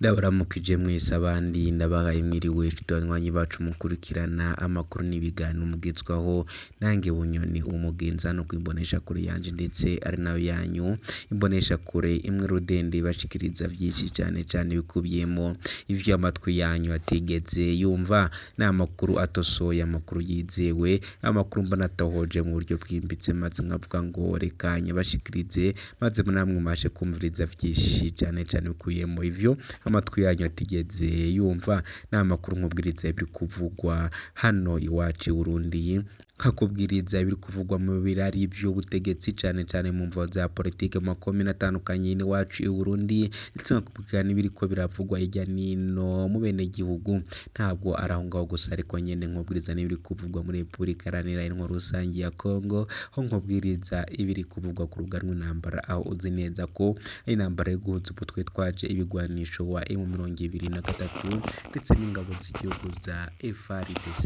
Ndabaramukije mwese abandi ndabahaye mwiriwe nshuti banywanyi bacu mukurikirana amakuru n'ibiganiro mugezwaho nange Bunyoni umugenzi hano kw'imboneshakure yanje ndetse ari nayo yanyu imboneshakure imwe rudende ibashikiriza vyinshi cane cane bikubiyemo ivyo amatwi yanyu atigeze yumva n'amakuru atosoye amakuru yizewe amakuru mba natohoje mu buryo bwimbitse maze nkavuga ngo reka nyabashikirize maze namwe mubashe kumviriza vyinshi cane cane bikubiyemo ivyo amatwi yanyu atigeze yumva n'amakuru nkubwiriza ibiri kuvugwa hano iwacu i Burundi nkakubwiriza ibiri kuvugwa mu birari vy'ubutegetsi cane cane mu mvo za politike mu makomine atandukanye y'iwacu i Burundi ndetse nkakubwira n'ibiriko biravugwa hirya nino mu benegihugu ntabwo ari aho ngaho gusa ariko nyene nkubwiriza n'ibiri kuvugwa muri Repubulika Iharanira Intwaro Rusangi ya Kongo aho nkubwiriza ibiri kuvugwa ku rubuga rw'intambara aho uzi neza ko ari intambara yo guhuza umutwe twaje ibigwanisho wa M23 ndetse n'ingabo z'igihugu za FARDC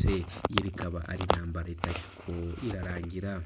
iyo rikaba ari intambara itariko irarangira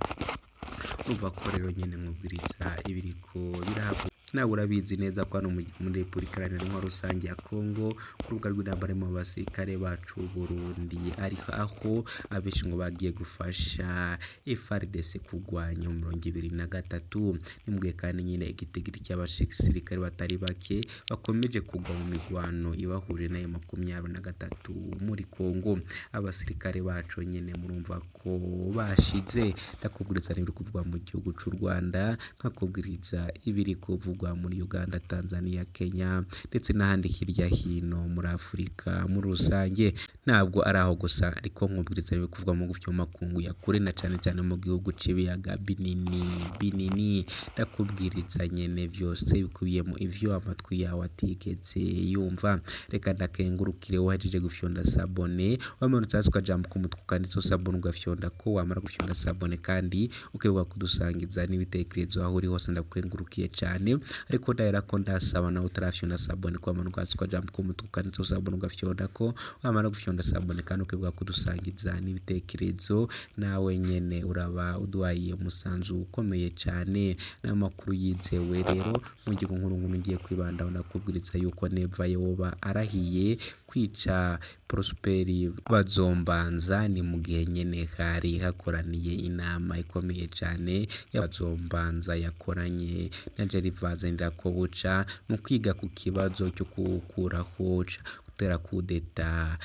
urumva ko rero nyene nkubwiriza ibiriko birahavugwa nawe urabizi neza ko hano muri Repubulika Iharanira Intwaro Rusangi ya Kongo ku rubuga rw'intambara mu basirikare bacu Burundi ariko aho abenshi ngo bagiye gufasha FARDC kurwanya mu 2023 nimugihe kandi nyine igitigiri cy'abasirikare batari bake bakomeje kugwa mu migwano ibahuje nayo 23 muri Kongo abasirikare bacu nyene murumva ko bashize ndakubwiriza n'ibiri kuvugwa mu gihugu c'u Rwanda nkakubwiriza ibiri kuvugwa muri Uganda, Tanzania, Kenya ndetse n'ahandi hirya hino muri Afurika muri rusange ntabwo ari aho gusa ariko nkubwiriza ibiri kuvugwa mu gutyo makungu ya kure na cane cane mu gihugu c'ibiyaga binini binini ndakubwiriza nyene vyose bikubiyemo ivyo amatwi yawe atigeze yumva reka ndakengurukire wahejeje gufyonda sabone wamanutse hasi ukajambo k'umutwe ukanditseho sabone ugafyonda ko wamara gufyonda sabone kandi ukibuka kudusangiza n'ibitekerezo aho uri hose ndakukengurukiye cane ariko ndahera ko ndasaba nawe utarafyonda sabone ko wamanuka hasi ukajambo k'umutwe ukanditseho sabone ugafyonda ko wamara gufyonda sabone kandi ukibuka kudusangiza n'ibitekerezo nawe nyene uraba uduhaye umusanzu ukomeye cane n'amakuru yizewe rero mu gihe nkuru nkuru ngiye kwibandaho ndakubwiriza yuko Neva yoba arahiye kwica Prosperi Bazombanza ni mu gihe nyene hari hakoraniye inama ikomeye cane ya Bazombanza yakoranye na Gervase Ndirakobuca mu kwiga ku kibazo cyo gukuraho gutera kudeta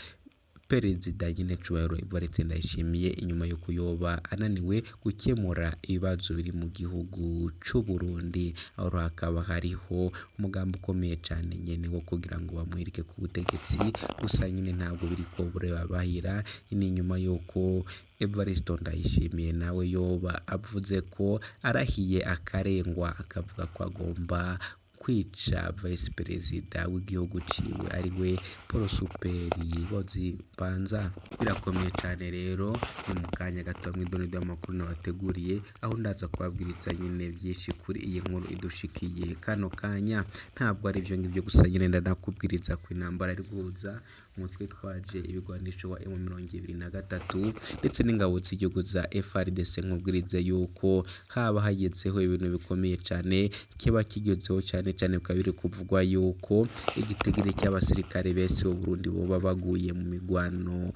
Perezida nyene Cubahiro Evariste Ndayishimiye inyuma yo kuyoba ananiwe gukemura ibibazo biri mu gihugu c'u Burundi aho hakaba hariho umugambi ukomeye cane nyene wo kugira ngo bamuhirike ku butegetsi gusa nyene ntabwo biriko burabahira ni nyuma yuko Evariste Ndayishimiye nawe yoba avuze ko arahiye akarengwa akavuga ko agomba kwica vice perezida w'igihugu ciwe ariwe Porosuperi Bozimbanza birakomeye cane rero ni mu kanya gato mw'idonido y'amakuru nabateguriye aho ndaza kubabwiriza nyene vyinshi kuri iyi nkuru idushikiye kano kanya ntabwo ari ivyo ngivyo gusa nyene ndanakubwiriza ko intambara iri guhuza umutwe twaje ibigwanisho wa M23 ndetse n'ingabo z'igihugu za FARDC nkubwirize yuko haba hagezeho ibintu bikomeye cane kiba kigezeho cane cane bikaba biri kuvugwa yuko igitigiri cy'abasirikare benshi b'u Burundi boba baguye mu migwano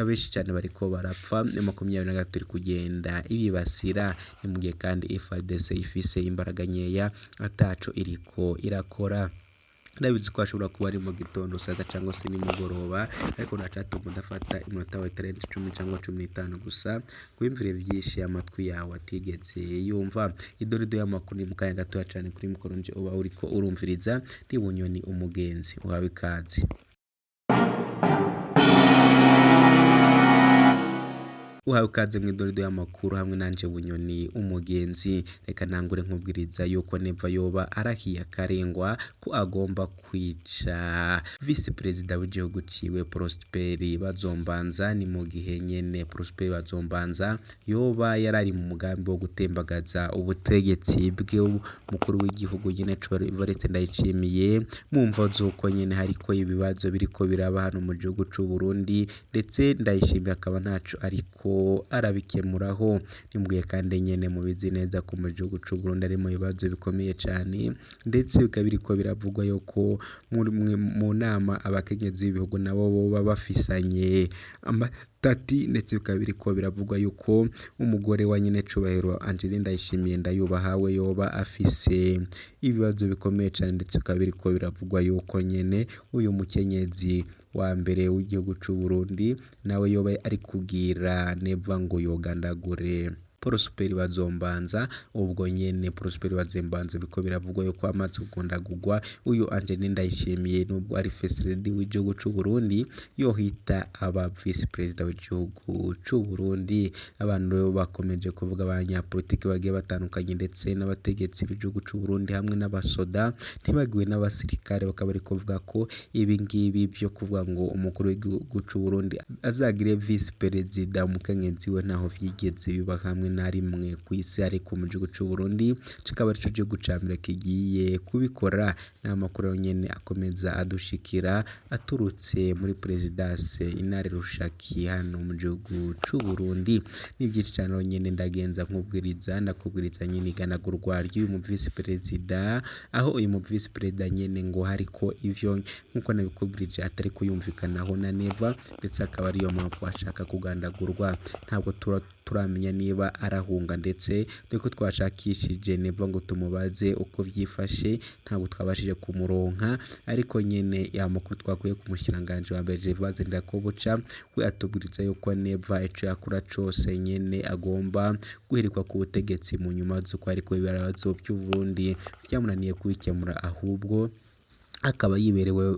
benshi cane bariko barapfa 23 iri kugenda ibibasira ni mu gihe kandi FARDC ifise imbaraga nkeya ataco iriko irakora ndabizi ko hashobora kuba ari mu gitondo saa sita cyangwa se nimugoroba ariko ntacatuma udafata iminota wawe itarenze 10 cyangwa 15 gusa wiyumvire vyinshi amatwi yawe atigeze yumva idorido y'amakuru ni mu kanya gatoya cane kuri mikoro nje uba uriko urumviriza ndi Bunyoni umugenzi uhawe ikaze. Uhawe ikaze mw'idorido y'amakuru hamwe nanje Bunyoni umugenzi reka ntangure nkubwiriza yuko Neva yoba arahiye akarengwa ko agomba kwica vice perezida w'igihugu ciwe Prosperi Bazombanza ni mu gihe nyene Prosperi Bazombanza yoba yarari mu mugambi wo gutembagaza ubutegetsi bwe mukuru w'igihugu nyene Evariste Ndayishimiye mu mvo z'uko nyene hariko ibibazo biriko biraba hano mu gihugu c'u Burundi ndetse Ndayishimiye akaba ntaco ariko ariko arabikemuraho. Nimugihe kandi nyene mubizi neza ko mu gihugu c'u Burundi ari mu bibazo bikomeye cane, ndetse bikaba biriko biravugwa yuko mu nama abakenyezi b'ibihugu nabo boba bafisanye amatati, ndetse bikaba biriko biravugwa yuko umugore wa nyenecubahiro Angeline Ndayishimiye Ndayubaha we yoba afise ibibazo bikomeye cane, ndetse bikaba biriko biravugwa yuko nyene uyu mukenyezi wa mbere w'igihugu c'u Burundi nawe yoba ari kubwira Neva ngo yogandagure Prosper Bazombanza. Ubwo nyene Prosper Bazombanza biriko biravugwa yuko amaze kugundagurwa, uyu Angeline Ndayishimiye nubwo ari First Lady w'igihugu c'u Burundi yohita aba Vice Perezida w'igihugu c'u Burundi. Abantu rero bakomeje kuvuga, abanyapolitiki bagiye batandukanye ndetse n'abategetsi b'igihugu c'u Burundi hamwe n'abasoda, ntibagiwe n'abasirikare, bakaba bari kuvuga ko ibi ngibi vyo kuvuga ngo umukuru w'igihugu c'u Burundi azagire Vice Perezida umukenyezi we ntaho vyigeze biba hamwe na rimwe kw'isi, ariko mu gihugu c'u Burundi kikaba arico gihugu ca mbere kigiye kubikora. N'amakuru nyene akomeza adushikira aturutse muri Perezidanse Intare Rushaki hano mu gihugu c'u Burundi. Ni vyinshi cane rero nyene ndagenza nkubwiriza, ndakubwiriza nyene iganagurwa ry'uyu mu Vice Perezida, aho uyu mu Vice Perezida nyene ngo hariko ivyo nkuko nabikubwirije atari kuyumvikanaho na Neva, ndetse akaba ariyo mpamvu ashaka kugandagurwa. Ntabwo turamenya niba arahunga, ndetse dore ko twashakishije Neva ngo tumubaze uko vyifashe, ntabwo twabashije kumuronka, ariko nyene amakuru twakuye ku mushikiranganji wa mbere Gervais Ndirakobuca we atubwiriza yuko Neva ico yakora cose nyene agomba guhirikwa ku butegetsi mu nyuma z'uko ariko ibibazo vy'Uburundi vyamunaniye kubikemura, ahubwo akaba yiberewe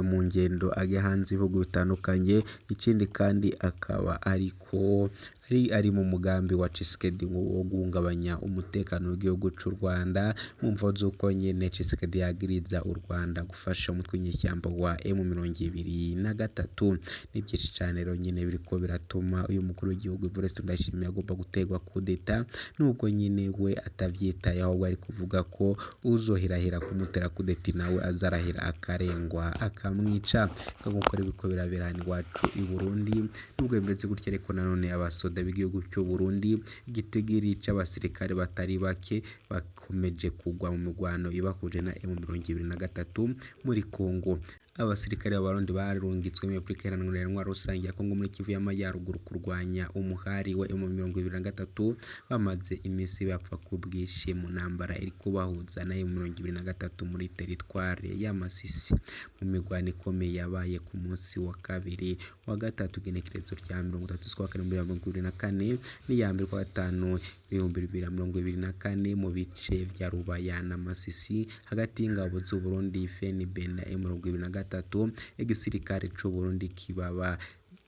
mu ngendo ajya hanze ibihugu bitandukanye. Ikindi kandi akaba ariko ari mu mugambi wa Tshisekedi wo guhungabanya umutekano w'igihugu c'u Rwanda, mu mvo z'uko nyene Tshisekedi yagiriza u Rwanda gufasha umutwe w'inyeshyamba wa M23. Ni vyinshi cane rero nyene biriko biratuma uyu mukuru w'igihugu Evariste Ndayishimiye agomba gutegwa kudeta, nubwo nyene we atavyitayeho, ahubwo ari kuvuga ko uzohirahira kumutera kudeta nawe azarahira akarengwa akamwica, nk'uko biriko birabera hano iwacu i Burundi. Nubwo bimeze gutya ariko nanone abasoda b'igihugu cy'u Burundi, igitigiri c'abasirikare batari bake bakomeje kugwa mu mirwano ibahuje na M23 muri Congo. Abasirikare b'Abarundi barungitswe muri Repubulika Iharanira Intwaro Rusange ya Congo muri Kivu y'Amajyaruguru kurwanya umuhari wa M23 bamaze iminsi bapfa ku bwinshi mu ntambara iri kubahuza na M23 muri teritware ya Masisi. Mu mirwano ikomeye yabaye ku munsi wa kabiri wa gatatu igenekerezo rya 30 z'ukwa kane 2024 n'iya mbere kwa gatanu 2024 mu bice vya Rubaya na Masisi hagati y'ingabo z'u Burundi FNB na M23, igisirikare c'u Burundi kibaba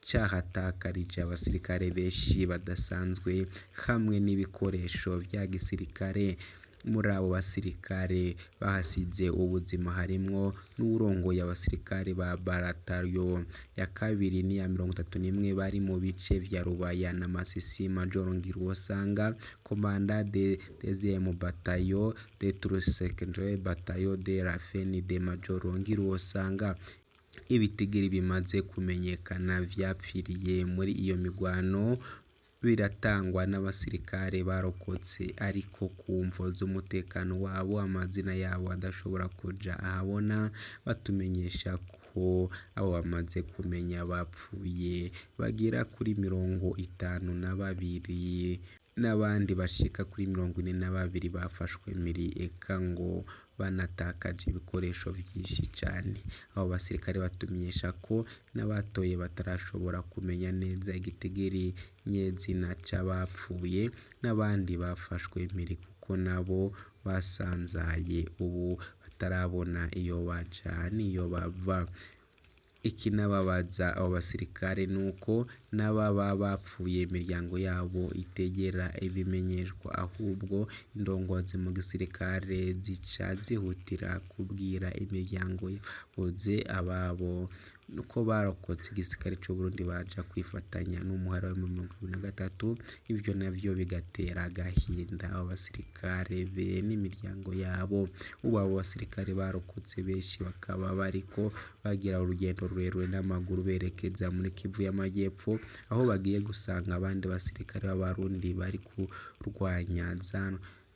cahatakarije abasirikare benshi badasanzwe hamwe n'ibikoresho vya gisirikare. Muri abo basirikare bahasize ubuzima harimwo n'uwurongoye abasirikare ba baratayo ya kabiri n'iya 31 bari mu bice vya Rubaya na Masisi, Major Ngiruwosanga, commandant de deuxième bataillon de Secondary bataillon de la de Major Ngiruwosanga. Ibitigiri bimaze kumenyekana vyapfiriye muri iyo migwano biratangwa n'abasirikare barokotse, ariko ku mvo z'umutekano wabo amazina yabo adashobora kuja ahabona. Batumenyesha ko abo bamaze kumenya bapfuye bagera kuri 52 n'abandi bashika kuri 42 bafashwe mpiri, eka ngo banatakaje ibikoresho vyinshi cane. Abo basirikare batumenyesha ko n'abatoye batarashobora kumenya neza igitigiri nyezina c'abapfuye n'abandi bafashwe mpiri, kuko nabo basanzaye ubu batarabona iyo baja n'iyo bava. Ikinababaza abo basirikare nuko n'ababa bapfuye imiryango yabo itegera ibimenyeshwa, ahubwo indongozi mu gisirikare zica zihutira kubwira imiryango yabuze ababo. Nuko barokotse igisirikare c'Uburundi baja kwifatanya n'umuhari wa M23, ivyo navyo bigatera agahinda abo basirikare be n'imiryango yabo. Ubu abo basirikare barokotse benshi bakaba bariko bagira urugendo rurerure n'amaguru berekeza muri Kivu y'Amajyepfo, aho bagiye gusanga abandi basirikare b'Abarundi bari kurwanya za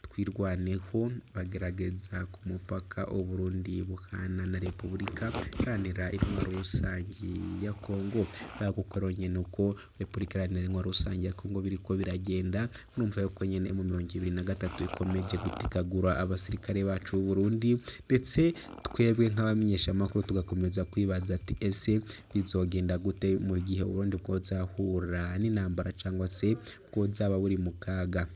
Twirwaneho bagerageza ku mupaka Uburundi buhana na Repubulika Iharanira Intwaro Rusangi ya Kongo. Bwa nyene uko Repubulika Iharanira Intwaro Rusangi ya Kongo biriko biragenda, murumva yuko nyene M23 ikomeje gutikagura abasirikare bacu b'Uburundi, ndetse twebwe nk'abamenyeshamakuru tugakomeza kwibaza ati ese bizogenda gute mu gihe Uburundi bwozahura n'intambara cangwa se bwozaba buri mu kaga?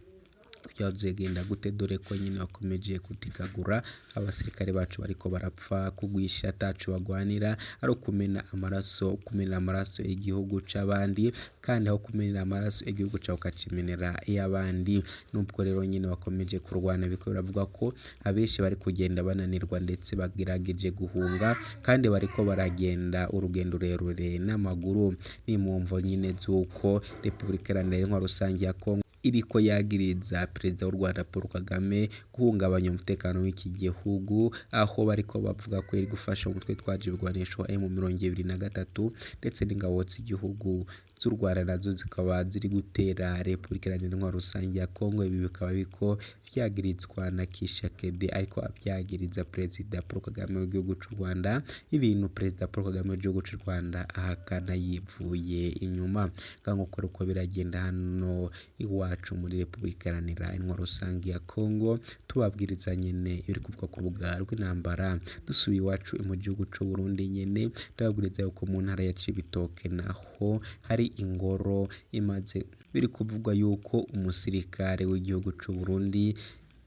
Vyazogenda gute dore ko nyene bakomeje kutikagura abasirikare bacu bariko barapfa kugwisha ataco bagwanira, ari ukumena amaraso, kumenera amaraso igihugu c'abandi, kandi aho kumenera amaraso igihugu cawe ukacimenera iy'abandi. Nubwo rero nyene bakomeje kurwana, biriko biravugwa ko abenshi bari kugenda bananirwa ndetse bagerageje guhunga, kandi bariko baragenda urugendo rurerure n'amaguru. Ni mu mvo nyene z'uko Repubulika Iharanira Intwaro Rusangi ya Kongo iriko yagiriza Perezida w'u Rwanda Paul Kagame guhungabanya umutekano w'iki gihugu, aho bariko bavuga ko iri gufasha umutwe witwaje ibigwanisho wa M23, ndetse n'ingabo z'igihugu z'u Rwanda nazo zikaba ziri gutera Repubulika Iharanira Intwaro Rusangi ya Kongo. Ibi bikaba biriko vyagirizwa na Tshisekedi, ariko avyagiriza Perezida Paul Kagame w'igihugu c'u Rwanda, ibintu Perezida Paul Kagame w'igihugu c'u Rwanda ahakana yivuye inyuma. Nkuko uko biragenda hano iwacu muri Repubulika Iharanira Intwaro Rusangi ya Kongo, tubabwiriza nyene ibiri kuvugwa ku rubuga rw'intambara. Dusubiye iwacu mu gihugu c'u Burundi nyene, ndababwiriza yuko mu ntara ya Cibitoke naho hari ingoro imaze biri kuvugwa yuko umusirikare w'igihugu c'u Burundi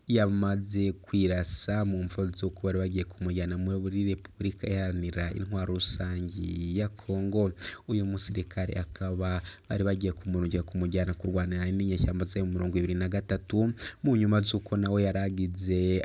yamaze kwirasa mu mvo z'uko bari bagiye kumujyana muri Repubulika Iharanira Intwaro Rusangi ya Kongo. Uyu musirikare akaba bari bagiye kumurungika kumujyana kurwana n'inyeshyamba za M23, mu nyuma z'uko nawe yaragize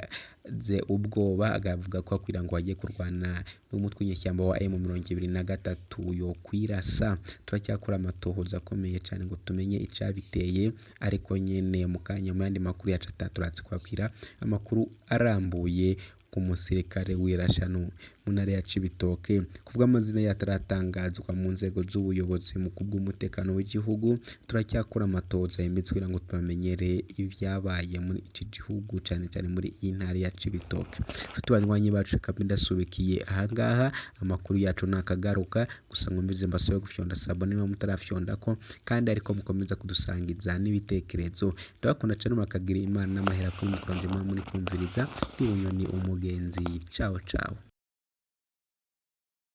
ubwoba akavuga ko kugira ngo agiye kurwana n'umutwe w'inyeshyamba wa M23 yo kwirasa. Turacyakora amatohoza akomeye cyane ngo tumenye icabiteye, ariko nyene mu kanya mu yandi makuru yacu ataturatse kwabwira amakuru arambuye ku musirikare wirashano mu ntara ya Cibitoke. Kubw'amazina yataratangazwa mu nzego z'ubuyobozi mu kubw'umutekano w'igihugu, turacyakora amatohoza yimbitse kugira ngo tubamenyere ivyabaye muri iki gihugu, cane cane muri iyi ntara ya Cibitoke. Nshuti banywanyi bacu, reka mbe ndasubikiye ahangaha, amakuru yacu nakagaruka. Gusa nkomeze mbasabe gufyonda sabone niba mutarafyondako, kandi ariko mukomeza kudusangiza n'ibitekerezo. Ndabakunda cane, murakagira Imana n'amahera kuri mukuranje muri kumviriza. Ndi Bunyoni Umugenzi. Ciao ciao.